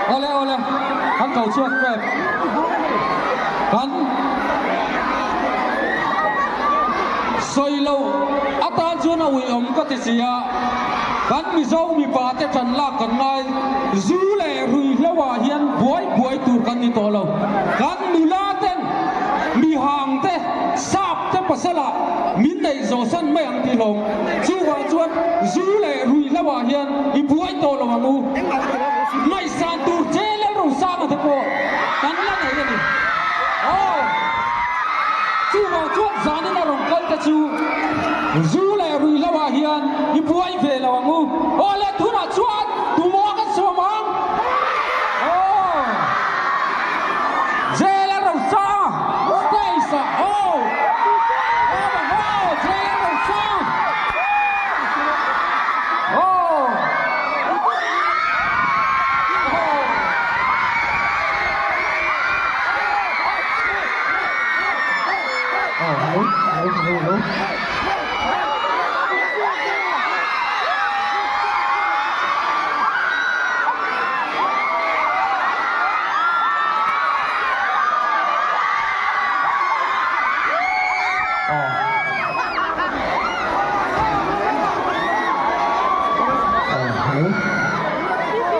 Awle awle, kan ko chhuak tep. Kan sawi loh atan chuan a uiawm ka ti si a, kan Mizo mipa te tan lak kan ngai, zu leh ruihhlo ah hian buai buai tur kan ni tawh lo. Kan nula ten mihang te, sap te pasal ah min neih zawh san mai ang tih hlawm. Chuvang chuan zu leh ruihhlo ah hian i buai tawh lo ang u. Ngaihsan tur che Lalrosanga te pawh kan la nei a ni. Aw! Chuvang chuan zanin a rawn kal te chu zu leh ruihhlo ah hian i buai ve lo ang u. Aw le tunah chuan tumaw kan sawm ang? Aw! Che Lalrosanga stage ah aw! Aw ang aw! Che Lalrosanga! Aw!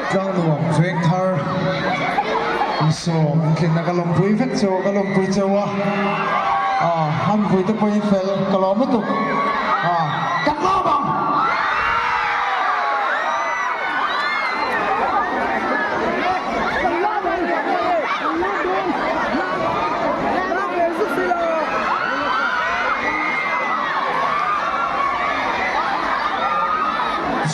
Tlangnuam veng thar sawm intlinna ka lawmpui vek cheu a, ka lawmpui cheu a, han vui te pawhin fel ka lawm lutuk kan lawm ang.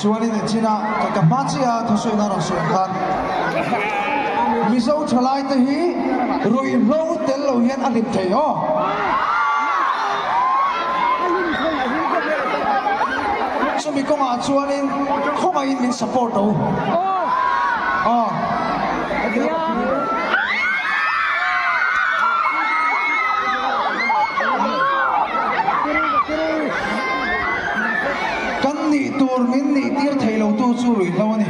Chuanin a chin a, ka hma chiah a thusawiin a rawn sawi ang khan Mizo thalai te hi ruihhlo tel lo hian a hlim thei aw. Chumi kawngah chuanin khawngaihin min support o. Aw. Kan nih tur min nih tir thei lo tu chu ruihhlo a ni.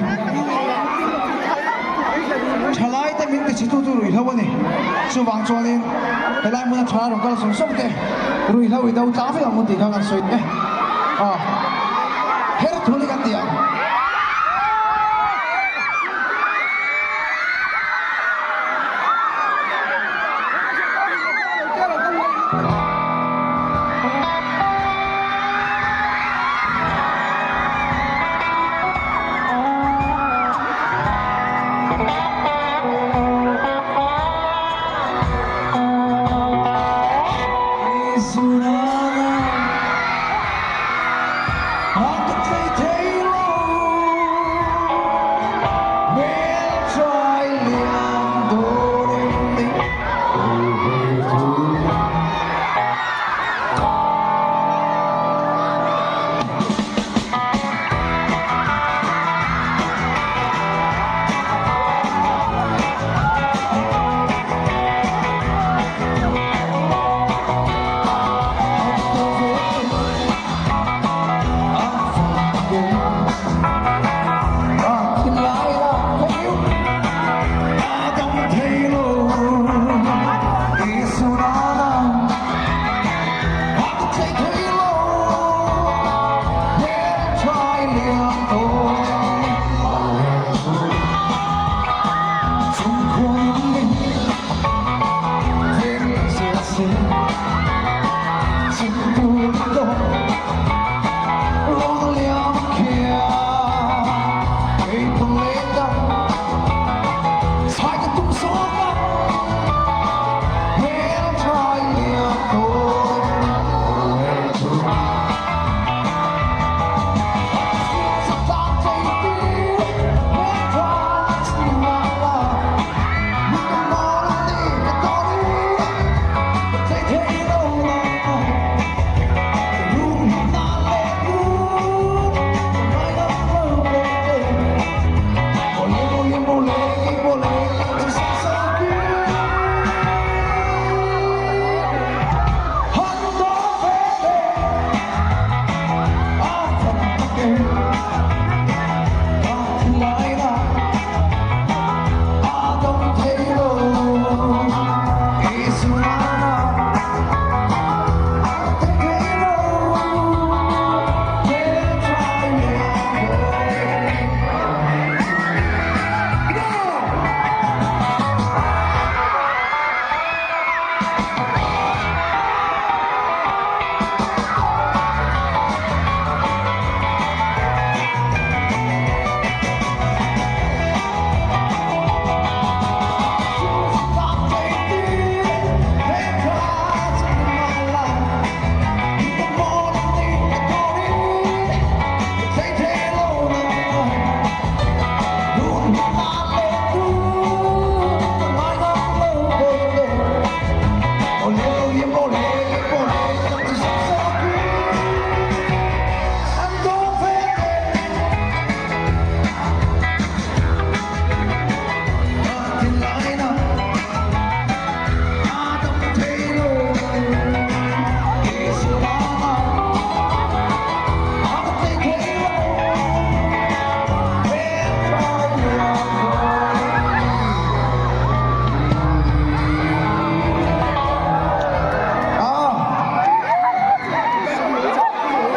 Thalai te min tichhe tu chu ruihhlo a ni. Chuvang chuanin helai hmuna thalai rawn kal zawng zawng te ruihhlo i do tlang vek ang u tih kha kan sawi e.